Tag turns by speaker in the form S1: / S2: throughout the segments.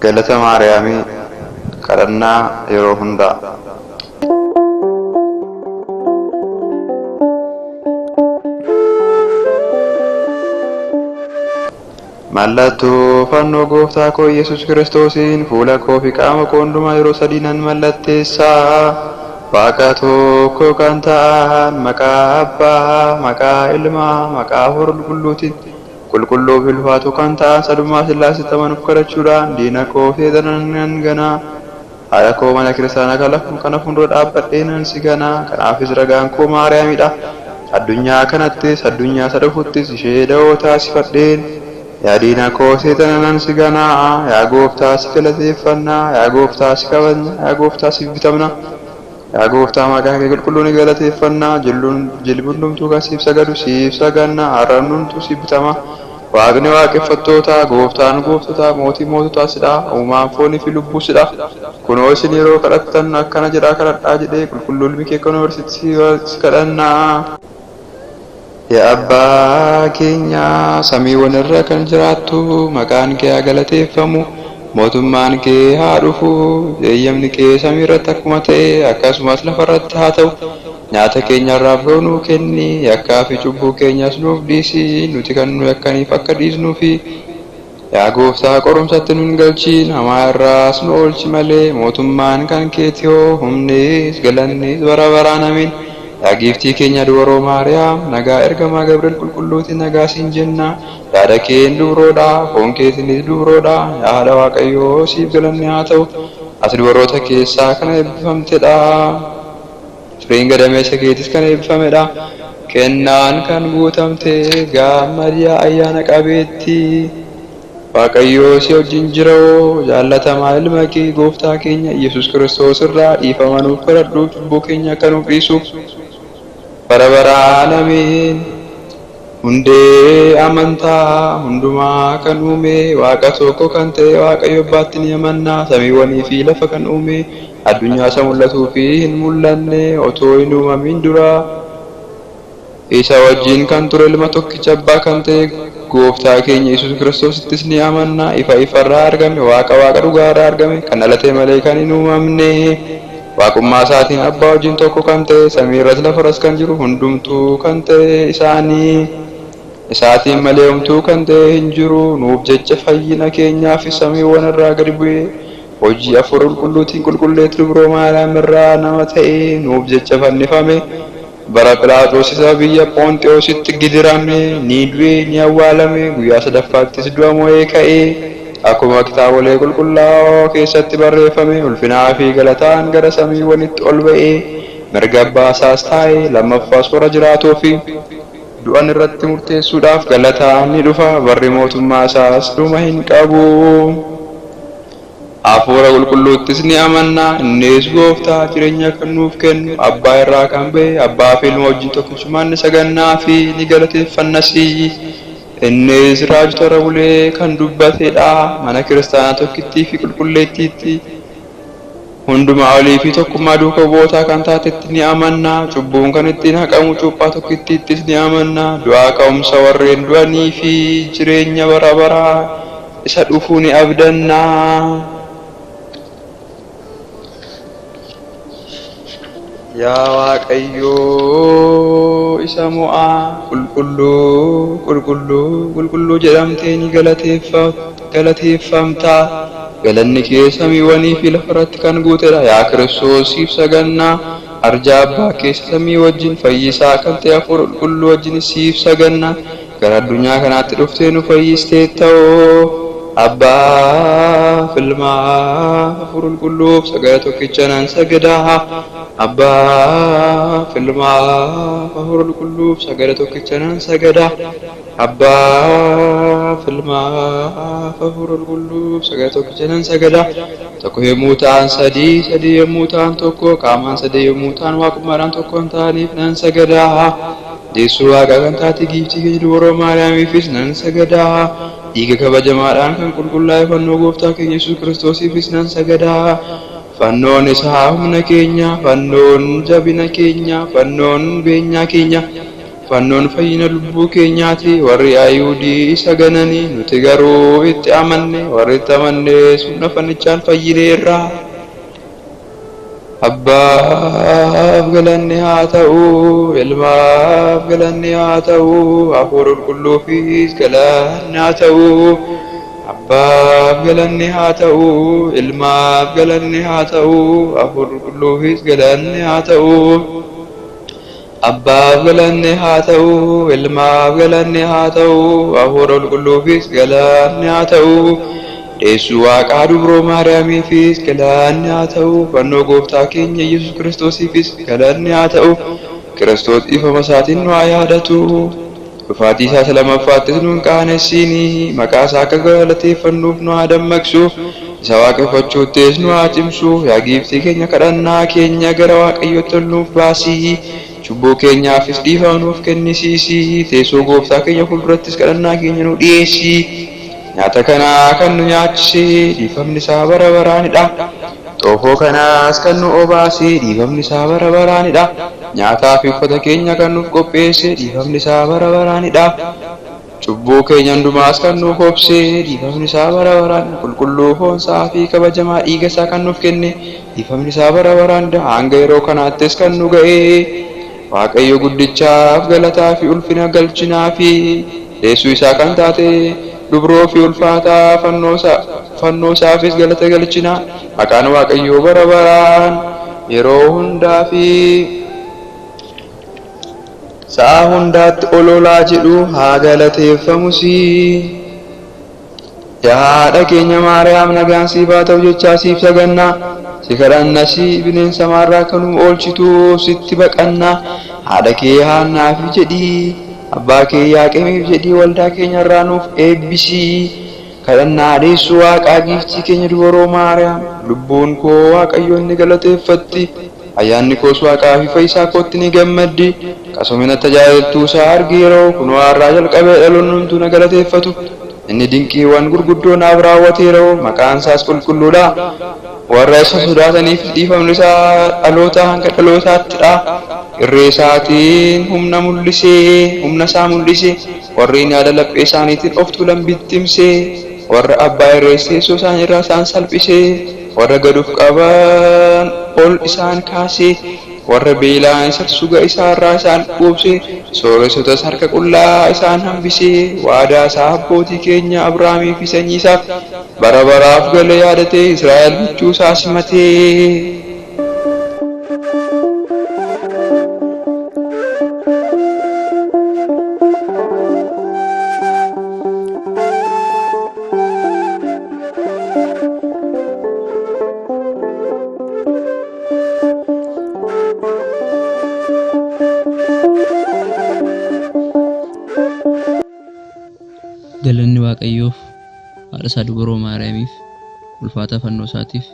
S1: Galata Maariyaamii kadhannaa yeroo hundaa. Mallattoo fannoo gooftaa koo Yesuus Kiristoosiin fuula koo fi qaama koo hundumaa yeroo sadii nan mallatteessaa. Waaqa tokko kan ta'an maqaa Abbaa, maqaa Ilmaa, maqaa Hafuura Qulqulluutiin qulqulluu fi ulfaatoo kan ta'an sadummaa Sillaaseetti amanuuf kadhachuudhaan diina koo seexana nan ganaa. Haadha koo mana kiristaanaa kana fuuldura dhaabbadhee nan si ganaa. Kanaafis ragaan koo Maariyaamidha. Addunyaa kanattis addunyaa isa dhufuttis ishee da'oo taasifadheen yaa diina koo seexana nan si ganaa. Yaa gooftaa si galateeffannaa. Yaa gooftaa si kabajna. Yaa gooftaa siif bitamna. Yaa gooftaa maqaa kee qulqulluu ni galateeffannaa. Jilbi hundumtuu kan siif sagadu siif saganna. Arrabni hundumtuu siif bitama. Waaqni waaqeffattootaa, gooftaan gooftotaa, mootii moototaa sidha. Uumaan foonii fi lubbuu sidha. Kunoo isin yeroo kadhattan akkana jedhaa kadhadhaa jedhee qulqulluu ilmi kee kan barsiisu si kadhannaa. Yaa Abbaa keenya samiiwwan irra kan jiraattu maqaan kee haa galateeffamu. Mootummaan kee haa dhufu. Eeyyamni kee samii irratti akkuma ta'e akkasumas lafa irratti haa ta'u. Nyaata keenya har'aaf ga'u nuu kenni. Yakkaa fi cubbuu keenyas nuuf dhiisi. Nuti kan nu yakkaniif akka dhiisnuufi. Yaa gooftaa qorumsatti nu hin galchiin hamaa irraas nu oolchi malee mootummaan kan keetiyoo humnis galannis bara baraan amiin. Yaa giiftii keenya dubaroo Maariyaam nagaa ergamaa Gabriel qulqulluutiin nagaa siin jenna. Yaada keen dubroodha, foon keetiinis dubroodha. Yaa haadha Waaqayyoo siif galanni haa ta'u. Ati dubaroota keessaa kan eebbifamtedha. Firiin gadameessa keetis kan eebbifamedha. Kennaan kan guutamte gammadi yaa ayyaana qabeettii. Waaqayyoo si wajjin jiroo jaallatamaa ilma kee gooftaa keenya Yesuus Kiristoos irraa dhiifama nuuf kadhadhu cubbuu keenya akka nuuf dhiisuuf. Bara baraan amiin. Hundee amantaa hundumaa kan uume Waaqa tokko kan ta'e Waaqayyo Abbaatti ni amanna. Samiiwwanii fi lafa kan uume addunyaa isa mul'atuu fi hin mul'anne otoo hin uumamin dura isa wajjin kan ture ilma tokkicha abbaa kan ta'e gooftaa keenya Yesuus Kiristoosittis ni amanna. Ifa ifarraa argame, Waaqa Waaqa dhugaarraa argame, kan dhalate malee kan hin uumamne. Waaqummaa isaatiin abbaa wajjin tokko kan ta'e samiirras lafarras kan jiru hundumtuu kan ta'e isaanii. Isaatiin malee homtuu kan ta'e hin jiru. Nuuf jecha fayyina keenyaaf samiiwwan irraa gadi bu'ee hojii hafuura qulqulluutiin qulqulleetti dubroo Maariyaam irraa nama ta'e nuuf jecha fannifame. Bara Phiilaaxoos isa biyya Phonxiyoositti gidirame, ni du'e, ni awwaalame, guyyaa sadaffaattis du'a mo'ee ka'e. Akkuma kitaabolee qulqullaa'oo keessatti barreeffame ulfinaa fi galataan gara samiiwwanitti ol ba'ee mirga abbaa isaas taa'e lammaffaas warra jiraatoo fi du'an irratti murteessuudhaaf galataan ni dhufa barri mootummaa isaas dhuma hin qabu. Hafuura qulqulluuttis ni amanna innis gooftaa jireenya kan nuuf kennu abbaa irraa kan ba'e abbaa fi ilma wajjin tokkichummaan ni sagannaa fi ni galateeffannas. Innis raajota irra bulee kan dubbatedha. Mana kiristaanaa tokkittii fi qulqulleettiitti hundumaa olii fi tokkummaa duuka bu'ootaa kan taatetti ni amanna. Cubbuun kan ittiin haqamu cuuphaa tokkittiittis ni amanna. Du'aa ka'umsa warreen du'anii fi jireenya bara baraa isa dhufuu ni abdanna. Yaa Waaqayyoo isa mo'aa qulqulluu qulqulluu qulqulluu jedhamtee ni galateeffamta. Galanni kee samiiwwanii fi lafarratti kan guutedha. Yaa Kiristoos siif sagannaa. Arjaa abbaa keessa samii wajjin fayyisaa kan ta'e hafuura qulqulluu wajjin siif saganna. Gara addunyaa kanaatti dhuftee nu fayyisteetta'oo. Abbaa ilmaa hafuura qulqulluuf sagada tokkicha nan sagadaa. Abbaa ilmaa hafuura qulqulluuf sagada tokkicha nan sagadaa. Abbaa ilmaa hafuura qulqulluuf sagada tokkicha nan sagadaa. Tokko yommuu ta'an sadii, sadii yommuu ta'an tokko, qaamaan sadii yommuu ta'an waaqummaadhaan tokko kan ta'aniif nan sagadaa. Deessuu waaqaa kan taate giiftii keenya dubaroo Maariyaamiifis nan sagadaa. Dhiiga kabajamaadhaan kan qulqullaa'e fannoo gooftaa keenya Yesuus Kiristoosiifis nan sagadaa. Fannoon isaa humna keenya, fannoon jabina keenya, fannoon beenyaa keenya. Fannoon fayyina lubbuu keenyaati. Warri Ayihuudii isa gananii, nuti garuu itti amanne. Warri itti amannes humna fannichaan fayyineerra. Abbaaf galanni haa ta'u, Ilmaaf galanni haa ta'u, Hafuura Qulqulluufis galanni haa ta'u. Abbaaf galanni haa ta'u, Ilmaaf galanni haa ta'u, Hafuura Qulqulluufis galanni haa ta'u. Abbaaf galanni haa ta'u, Ilmaaf galanni haa ta'u, Hafuura Qulqulluufis galanni haa ta'u. Deessuu Waaqaa Dubroo Maariyaamiifis galanni haa ta'u. Fannoo Gooftaa keenya Yesuus Kiristoosiifis galanni haa ta'u. Kiristoos dhiifama isaatiin nu haa yaadatu. Dhufaatii isaa isa lammaffaattis nu hin qaanessiini. Maqaa isaa akka galateeffannuuf nu haa dammaqsu. Isa waaqeffachuuttis nu haa cimsu. Yaa giiftii keenya kadhannaa keenya gara Waaqayyootti ol nuuf baasi. Cubbuu keenyaafis dhiifama nuuf kennisiisi. Teessoo Gooftaa keenya fuuldurattis kadhannaa keenya nu dhiyeessi. Nyaata kana kan nu nyaachise dhiifamni isaa bara baraanidha. Xoofoo kanaas kan nu obaase dhiifamni isaa bara baraanidha. Nyaataa fi uffata keenya kan nuuf qopheesse dhiifamni isaa bara baraanidha. Cubbuu keenya hundumaas kan nuuf obse dhiifamni isaa bara baraan qulqulluu foonsaa fi kabajamaa dhiiga isaa kan nuuf kenne dhiifamni isaa bara baraanidha. Hanga yeroo kanaattis kan nu ga'e Waaqayyo guddichaaf galataa fi ulfina galchinaa fi deessuu isaa kan taate dubroo fi ulfaataa fannoo isaafis galata galchina. Maqaan Waaqayyoo bara baraan yeroo hundaa fi sa'a hundaatti ololaa jedhu haa galateeffamus. Yaa haadha keenya Maariyaam nagaan siif haa ta'u jechaa siif saganna. Si kadhannas bineensa maarraa akka nu oolchitu sitti baqanna. Haadha kee Haannaaf jedhii, abbaa kee Yaaqemiif jedhii waldaa keenyarraa nuuf eebbisi. Kadhannaa deessuu Waaqaa giiftii keenya dubaroo Maariyaam, lubbuun koo Waaqayyoon ni galateeffatti. Ayyaanni koos Waaqaa fi fayyisaa kootti ni gammaddi. Qasoomina tajaajiltuu isaa argeeroo kunoo har'aa jalqabee dhaloonni hunduu na galateeffatu. Inni dinqiiwwan gurguddoo naaf raawwateeroo maqaan isaas qulqulluudha. Warra isa sodaataniifis dhiifamni isaa dhalootaa hanga dhalootaatti dha. Irree isaatiin humna mul'isee, humna isaa mul'ise, warreen yaada laphee isaaniitiin of tuulan bittimse, warra abbaa irrees teessoo isaanii irraa isaan salphise, warra gad of qaban ol isaan kaase, warra beela'an suga isaa irraa isaan quubse, sooressotas harka qullaa isaan hambise, waadaa isaa abbootii keenya Abrahaamii fi sanyii isaaf bara baraaf gale yaadatee Israa'el michuu isaa simatee.
S2: Galanni Waaqayyoof, haadha isaa dubaroo Maariyaamiif, ulfaataa fannoo isaatiif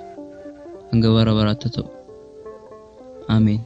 S2: hanga bara baraatti haa ta'u. Ameen.